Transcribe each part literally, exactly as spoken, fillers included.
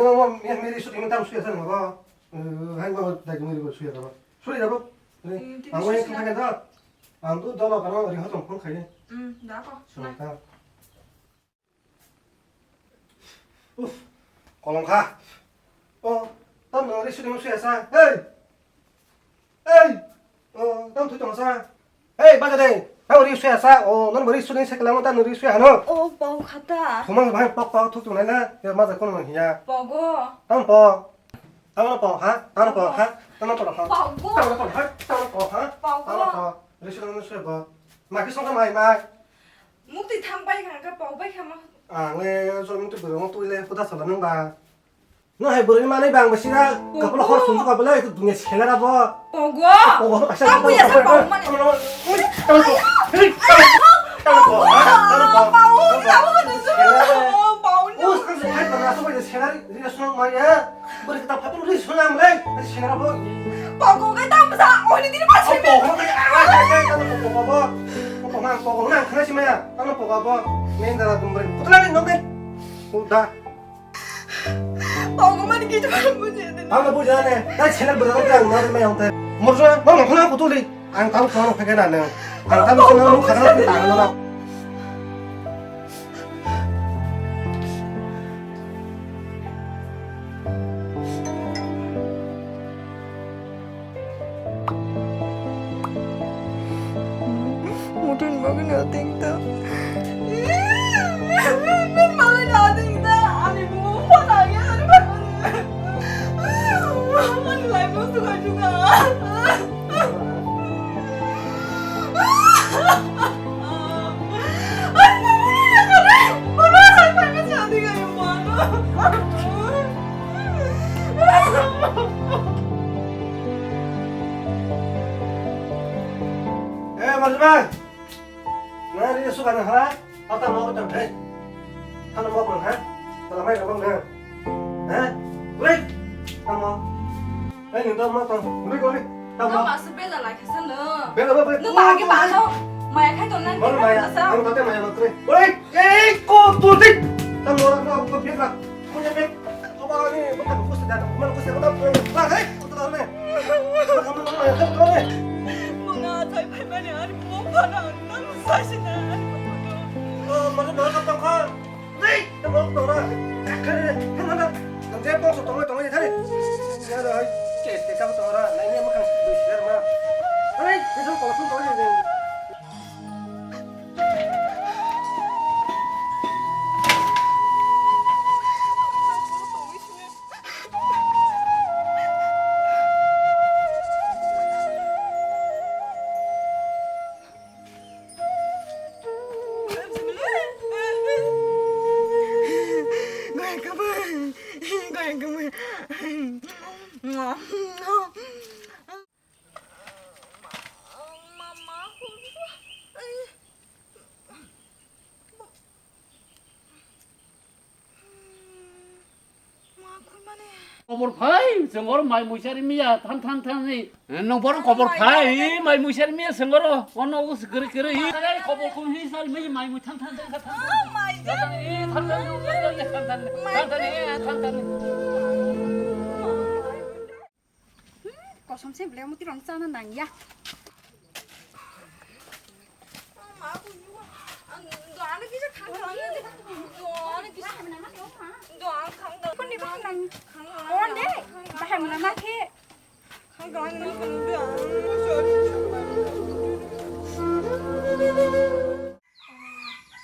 Mo, mo, mi, mi ri shooting tam suya san mo. Eh, hai mo, dai mo ri shooting mo. Shooting mo. Hmm, tini ang mo shooting yang kaya da. Ang tu dolo karo ri hotom phone kaya. Hmm, da ko. Shooting ta. Uf, kolong kha. Oh, tam no ri shooting mo suya sa. Hey. Ei! O, tamo thwi tong sa. Ei, baja de. Tamo ri suya sa. O, non bari suning se kelamo tamo ri suya hano. O, pau khata. Thumang bhai pok pok thuk thunai na. Ya maja kono hiya. Pogo. Tamo po. Tamo po ha. Tamo po ha. Tamo po ha. Pogo. Tamo po ha. Tamo po ha. Pogo. Tamo po. Ri suning suya ba. Ma ki song mai mai. Mukti thang bai kha ka pau bai kha ma. Ang le so mukti bwrwi mukti le puta sala nang ba. No hai bwrwi manwi bang bwsina. Pogo. Kapla hor sumsuk kapla itu dunia selar abo. Pogo. Pogo no kaisa. Tamo ya sa pau mani. Tamo no. Ui, tamo no. Hei, tamo no. Tamo no. Pau, pau, pau, pau, pau. Selar. Oh, pau ni. Us kan selar pernah so bai selar dia sunang maya. Bwrwi kita phatung ri sunang le. Selar abo. Pogo kai tam sa. Oh ni dini ma. Oh, pogo kai. Ah, ah, ah, tamo pogo abo. Pogo mang pogo mang khna simaya. Tamo pogo abo. Main dara dum bwrwi. Putla ni nok de. Uda. Pokok mani kitu kan punya deh. Ang na puja ne. Dai channel berapa dia ang na mai ang te. Morjo, mau mau kenapa tuh li? Ang tahu kamu pakai nana. Ang tahu kamu mau kenapa tuh tangan nana. Mutin bagwi no tingta. Mutin bagwi no tingta. Ani bumu phone agi ani bagwi. Ani life no suka suka. Ani bumu ya kare. Mana sai pai na sadi ga yung mano. Eh, Marjuma. Nari suka na ha? Ata mo ko tam hai. Hana mo ko ha? Tala mai rabang na. Ha? Wait. Tamo. Hey, ni tamo tamo. Wait, wait. Tamo. Tamo su bela lai khasa no. Bela, bela, bela. No ma ke ba no. Maya khai to nan. Mano maya. Amo tate maya no tre. Wait. Ei, ko tu tik. Tamo ra ko ko pek ra. Ko ya pek. Ko ba ni, ko ta ko se da. Ko man ko se ko ta. Ba hai. Ko ta ne. Ba ka man ko ya ta ko ne. Mo na tai pai mani ari mo pa na. Nam sa si na ari mo. Mo na ka ta ka. Nei, ta mo to ra. Ka ne. Ka na. Nang je box to to to ne thari. Ya da hai. Ke te ka to ra. Nai ne mo kan du share ma. Nei, ke so ko to to ne. Kobor phai, jengor mai muisari miya, than than than ni. Nung boro kobor phai, mai muisari miya, jengor, ono us gere gere. Kobor kum hi sari miya, mai mui than than than than. Than than, than than, than than, than than. Hmm, kosom se belai muti rong chana nang ya. Onde, bahai muna ma khe.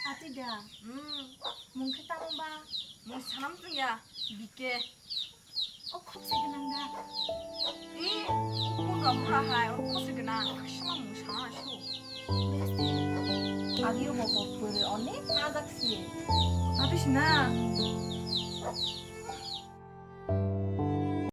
Ati da. Hmm. Mung khe tamo ba? Mung sanam tungya. Bike. O khopsa gwnang da. Ni, buka buka hai, o khopsa gwnang. Sima mung sana su. Besti. Agi bo bo pore onek najak si. Ati sina.